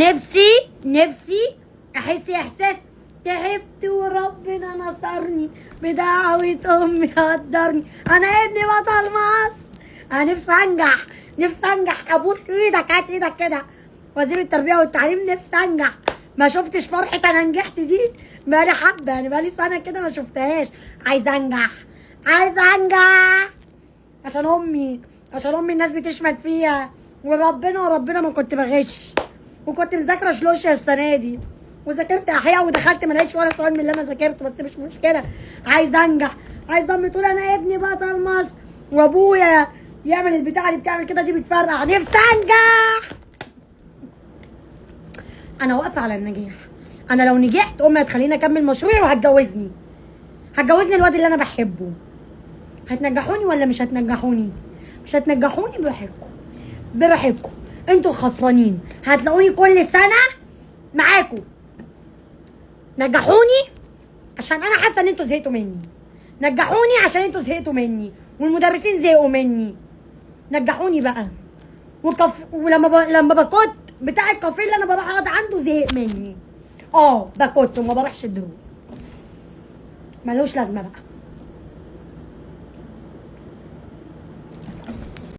نفسي نفسي احس احساس تعبت وربنا نصرني بدعوة امي قدرني. انا ابني بطل مصر. انا نفسي انجح، نفسي انجح. ابوس ايدك، هات ايدك كده. وزير التربية والتعليم، نفسي انجح. ما شفتش فرحة انا نجحت دي بقالي حبة، يعني بقالي سنة كده ما شفتهاش. عايزة انجح، عايزة انجح عشان امي، عشان امي الناس بتشمت فيها. وربنا وربنا ما كنت بغش، وكنت مذاكرة شلوشه السنة دي، وذاكرت احياء ودخلت ما لقيتش ولا سؤال من اللي انا ذاكرته، بس مش مشكلة. عايزه انجح، عايزه امي تقول انا ابني بطل مصر، وابويا يعمل البتاعه اللي بتعمل كده دي بتفرقع. نفسي انجح. انا واقفة على النجاح. انا لو نجحت امي هتخليني اكمل مشروعي وهتجوزني، هتجوزني الواد اللي انا بحبه. هتنجحوني ولا مش هتنجحوني؟ مش هتنجحوني براحتكم، براحتكم، انتوا الخسرانين. هتلاقوني كل سنة معاكم. نجحوني عشان انا حاسه ان انتوا زهقتوا مني. نجحوني عشان انتوا زهقتوا مني والمدرسين زهقوا مني. نجحوني بقى. ولما بكت بتاع الكافيه اللي انا بروح اقعد عنده زهق مني. بكت وما بروحش الدروس، ملوش لازمه بقى.